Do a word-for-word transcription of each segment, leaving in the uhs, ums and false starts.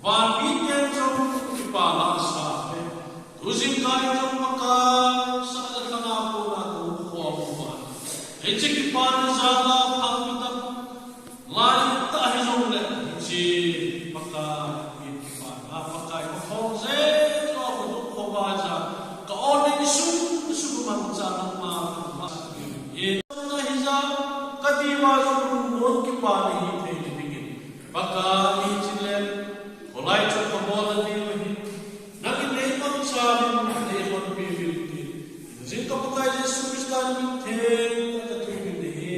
Van miten jong kipana sa e. Tujingkah in jong Pakai, sa le thanga kona kakhom uva, hiche kipana jal a phalbi tah lai tah hijongle, hiche Pakai min kipana, Pakai kakhom jeh chun kadukhom a ja, ka-ol le isum isum mangcha nangma, nangma sa e. Hijeh a kadiuva jong lungmon kipana hithei dingin Pakai, hiche le kholai chun kabol nadiu ahi. Nangin neimangcha uvin, neihonpi uvin tin, jing ka Pakai Jesu Christa min theng a kathum in ahi.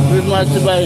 Good morning, bhai.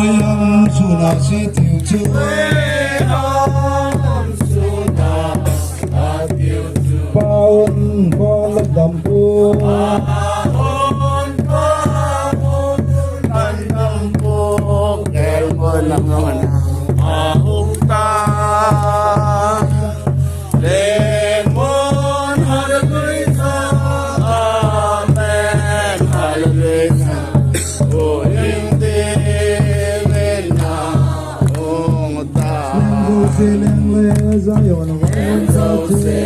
Lam suna si tiu chu. Paun, paun la dam pu. Lemon, hallelujah, amen, hallelujah. Oh, in the name of the Lord. Leng Jose, leng le Zion, leng Jose,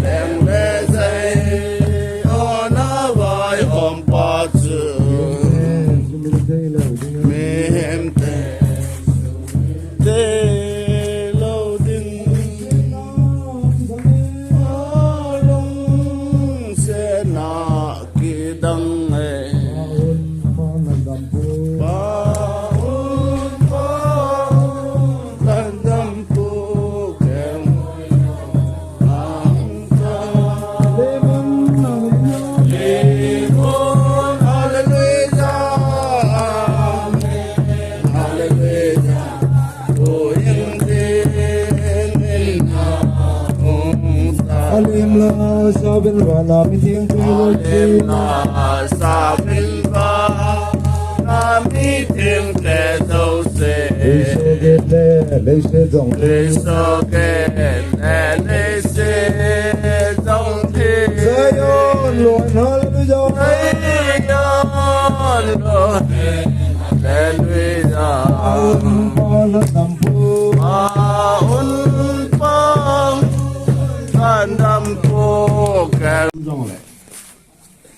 leng le Zion, avai hom pa chu. Mihem te. Te lo ding. Alung sena kidang e. Pa un pa na dam pu. Pa un pa na dam pu. Kem. Alim la sabin vana mi ting ting lo. Alim la sabin vana mi ting ting lo. Leiso gei le, leiso jong. Leiso gei le, leiso jong. Zion, Lord, hallelujah. Zion, Lord, hallelujah. Aun pa la dam pu. Aun pa la dam pu. Kem. Jong le.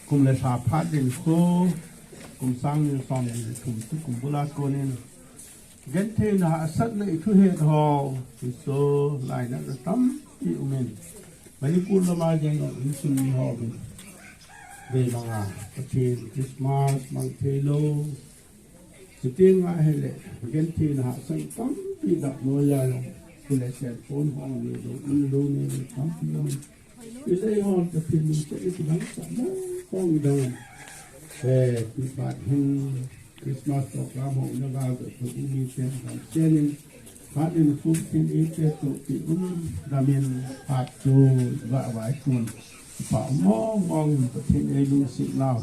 Kum le lha phat ding khu, kum sang ni som ni thum tu kum bula konin. Gentheina hahsatna i thuhet ho, i so lainatna tampi umin. Manipur lama jeng insun mi ho min. Vei manga, Pathen Christmas mang thei lou. Chuteng ahile, gentheina hahsat tampi dap noiya jong, kule cell phone hong ni lo, in lo ni lo, tampi jong. Isei hon Pathen min cheh iti dang sa mo, hong dang. Eh, pi pat hin Christmas program hong na ga ga tu mi chen dang chen in. Pat in kum tin i te tu pi un dam in pat tu ga vai kun. Pa mong mong in Pathen ei lungset nau.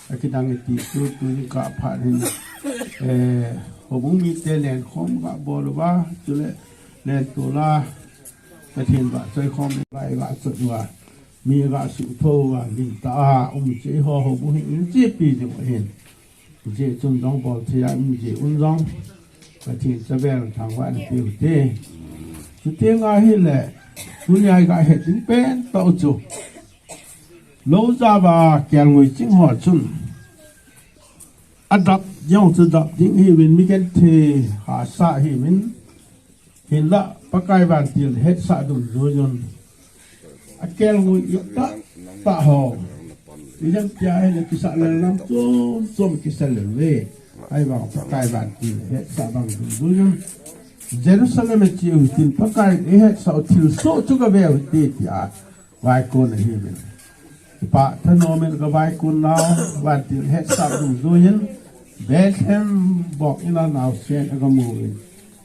Akidang iti tu tu ni ka phat hin, eh, houbung mite lenkhom ga bol uva, chule lentola Pathen vahchoi khom lai ga chot uva, mi ga suhtho uva, lin tah a um cheh ho houbung hi um cheh pi jing u ahin. Jeh chun jong bol thei a um jeh un jong Pathen chavel thangvahna pe u hite. Chuteng ahile, tunia i ga het ding pen tah u chu. Lou jao a kelngoi ching ho chun. Adap jong chu dap ding hiuvin, mi genthei hahsa hiuvin. Hinlah Pakai vantil hetsah dungjuiyun. Akelngoi i tah tah ho. Ijemtia ahile kisah lel lam chom chom kisah lel uve. Ahivang Pakai vantil hetsah bang dungjuiyun. Jerusalem a che u hitin Pakai in eihetsah u thilsoh chu gave u hite tia vaikon ahiuvin. Kipah thanom in ka vaikon nau, vantil hetsah dungjuiyin, Bethlehem bong in a naosen aga mu in.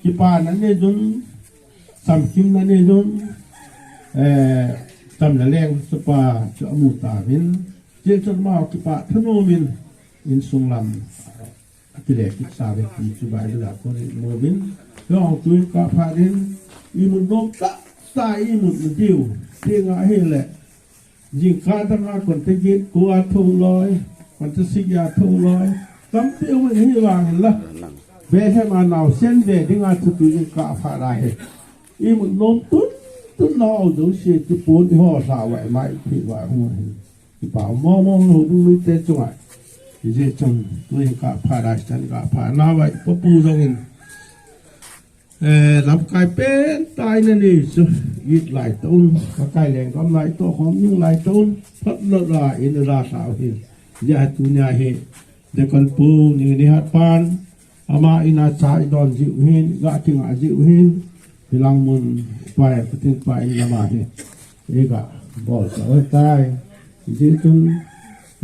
Kipana neiyun, chamkimna neiyun, eh, chamna leng chapa chu amu tauvin. Chun chun amau kipah thanom in insung lam akile kit tauve ti chu Bible a kon imu uvin. Jong tuin kaphat in, imut nom tah tah a imut diu. Ti nga ahile, jingkah dang a kon te gin ko a thou loi, kon te sik a thou loi. Tampi um in ahivang in la. Bethlehem a naosen ve ding a chu tuin kaphat ahi. Imut nom tun tun nau jouse chu pon iho lha uva ima ipi uva hung ahi. Kipah mong mong houbung mite chunga. Hijeh chun tuin kaphat a chan kaphat nauva ipapu jong in. Eh, lamkai pen tah a ina nei chu, it lai tauvin, Pakai lenggam lai toh khom ning lai tauvin, phat lou la ina la lhau hin. Hijeh a tunia hi, Deacon pu Ningnihat pan, ama in a cha idon jiu hin, ga kinga jiu hin, hilang mun, pai, Pathen pa in lama hi, iga bol sa oi tai. Hijeh chun,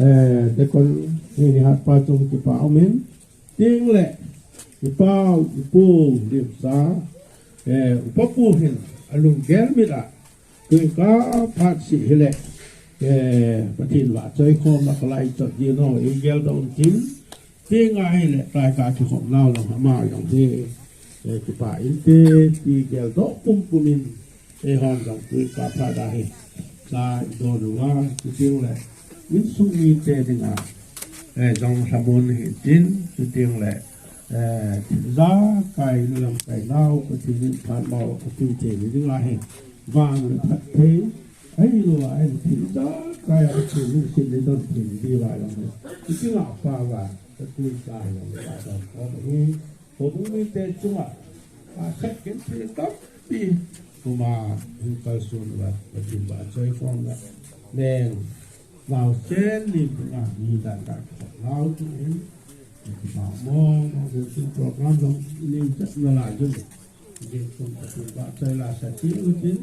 eh, Deacon Ningnihat pa chung kipah umin, Ting le, Ipau, ipu, limsa, eh, upa pu hin, alunggel mit a, tuika phat seh hile, eh, Pathen vahchoi khom a kalai chot ding ho, igel doh un tin, Ti ngai le, tai ka kikhop nau lang ama jong hi, eh, kipa inte, ti geldoh pumpum in, eihon jong tuika phat a hi, la idon uva, chuteng le, insung mite dinga, eh, jong lhamon hi tin, chuteng le, eh, thil ijakai, lamkai nau, Pathen in phat mo, Pathen te ni dinga hi, vang le phatthei, ahilou a, ahile thil ijakai a, Pathen lungset le don thei ni diuva jong hi, chuteng a pa va, Pathen ka hi jong ka don ko hi, Houbung mite chunga, a khat kin thil tampi, kuma, hung kalson uva, Pathen vahchoi khom le, leng, naosen lim dinga, mi dan dan, nau tu in, ma mo, mo, program jong, ning chat na la jun, ning kum Pathen vahchoi la sa ti u tin,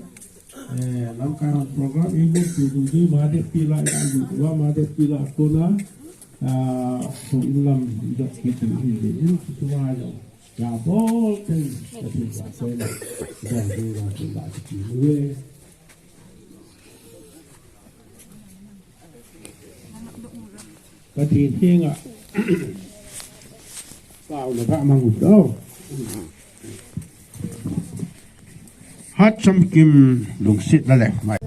Eh, lamkai hon program imu pi dung dui ma de pi la ya yu wa ma de pi la kona, ah, ko in lam dok pi tu in de in tu wa yo. Ya bol pen ka tin wa ko na. Dong dui wa tu la ti mu we. Pathen henga taona ga mang u to. Hatchomkim lungsetna le mai.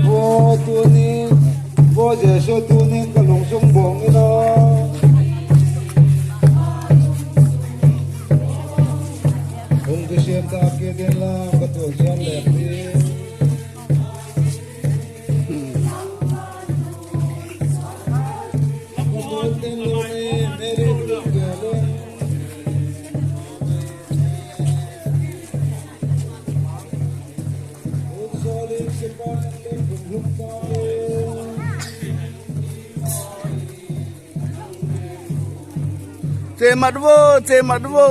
Vo tuni, vo Jesu tuni ka lungsung bong ina. Hung kisem ta ke den la ka tuan siam le ti. Chemat vo, chemat vo.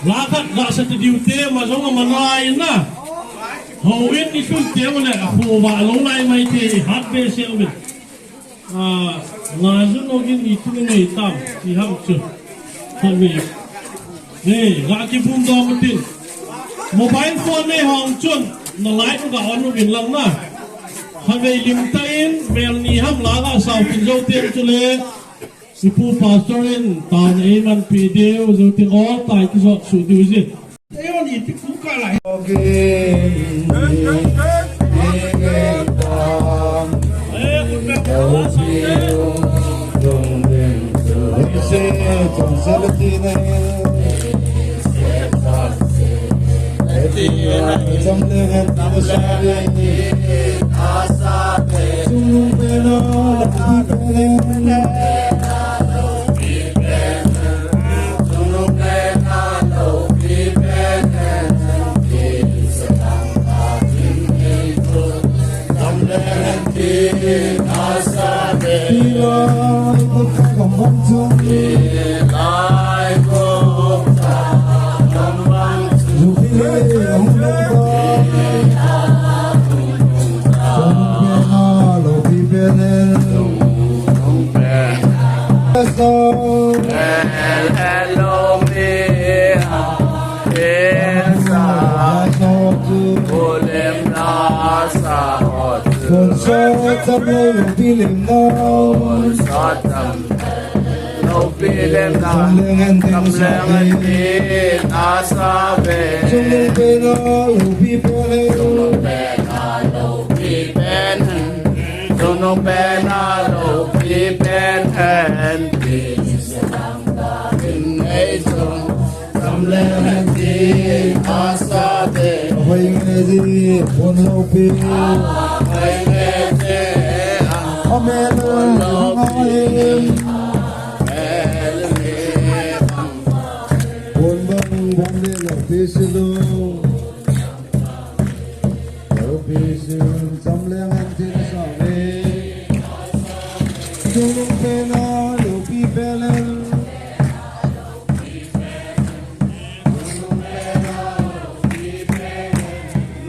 Lakhat ga sa ti diu te, ma jong a ma nai na. Houin i sul te u le, a khu va lo lai mai te, i hat be se u. A, nga jun o gin i tu nei tam, i ham chu. Khat ve. Nei, ga ki bum do mu tin. Mobile phone nei hong chun, na live ga on u vin lang na. Khat ve lim ta in, vel ni ham la ga sau tin jo tem chu le. Ipu Pastor in tan eiman pi deu, jeu ti ngol tai ki jot su diu ji. Eiman ipi ku ka lai.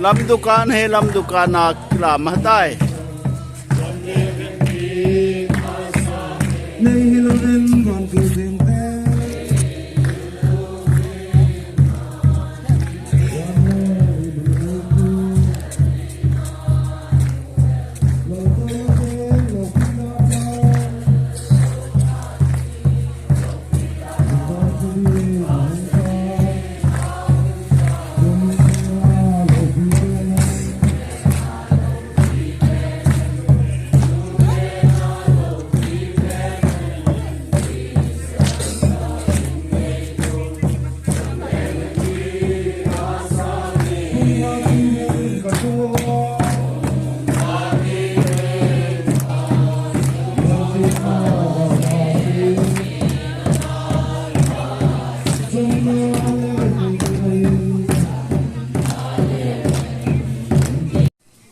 Lam dukan he, lam dukan a kila matai.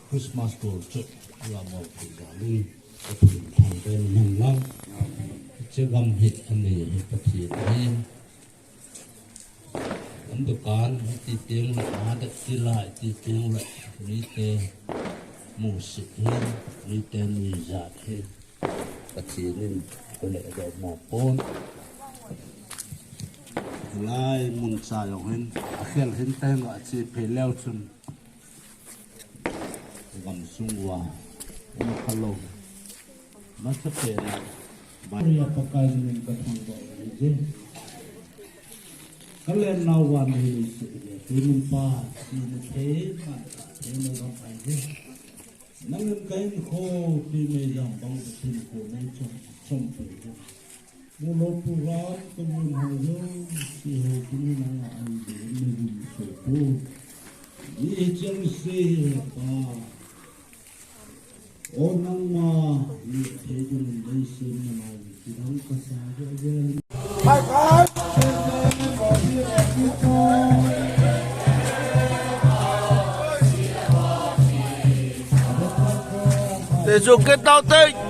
Christmas tur chu la mo pi ga lin, ka pin thang pen hen lang. Che gam hit ani hit ka thi hi. An dukan ti tiang le, a da ti lai ti tiang le, ni te mu sit hi, ni te ni jat hi. Pathen in kole do mo pon. Lai mun cha jong hin, a khel hin ta hin a chi phe leu chun. Gam sung uva, um kha lou. Masa pen a. Maria Pakai min in ka thangvah u ahi. Ka len nau van hi lei se le, tunin Pa, ti na thei man ka, thei na gam ahi. Nangin ka hinkho, ti mei jam bang ka hinkho, nei chom, chom pe hi. Mu lo pu ram ka mun ho jong, si ho kini nanga ai de, me gun so pu. Ni chang se he Pa. O nangma, ni thei jong dei sim na mai, ki dang ka sa jo jo. Bye bye. Chu ke tau te.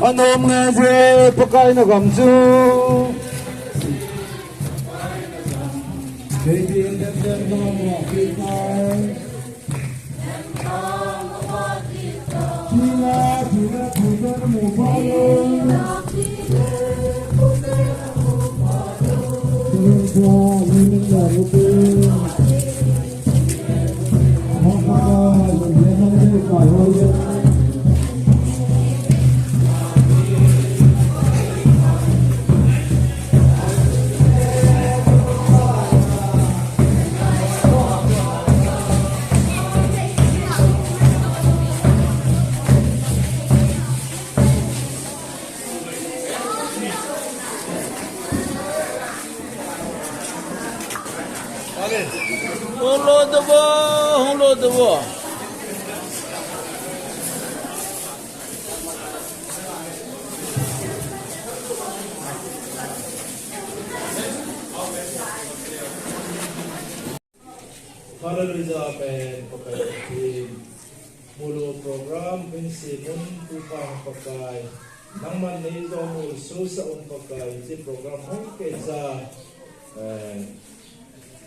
Anom ngai je, Pakai na gam chu. Kei ti en ten ten na mo, kei tai. Hung lo dabo, hung lo dabo. Hallelujah, amen. Pakai Pathen. Mulu program, Vinci Mun, Tupa Pakai. Nangman nei jong mulu susa um Pakai, hiche program hung keija. Eh,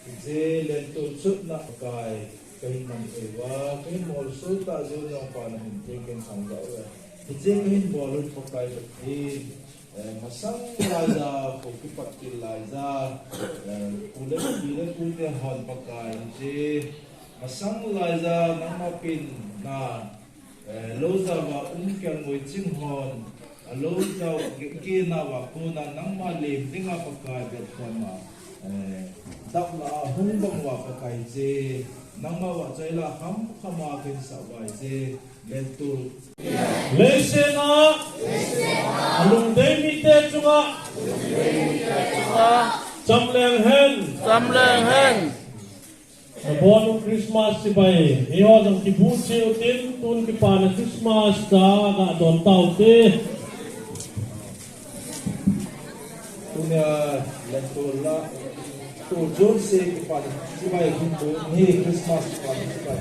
hiche lentul chutna Pakai. Kahin man uva, kahin mulu suta jong pa na min theng ken sang da uva. Hiche kahin bol u Pakai Pathen. Eh, masang laija, ko kipat til laija, eh, ku le pi le tute hon Pakai, hiche masang laija, nangma pin na, eh, lo jao va um kel ngoi ching hon, a lo jao ke, ke na va ko na nangma lem dinga Pakai bet kama, eh, dap la a hung bang va Pakai hiche, nangma va chai la kham khama ken sa va hiche, Leiset a, alungdei mite chunga, chamleng hen. Chamleng hen. Nabon u Christmas chibai, eiho jong kibu cheh utin, tun kipana Christmas cha ga don taute. Tunia lentul la, tu June se kipana chibai, tu ni Christmas kipana chibai.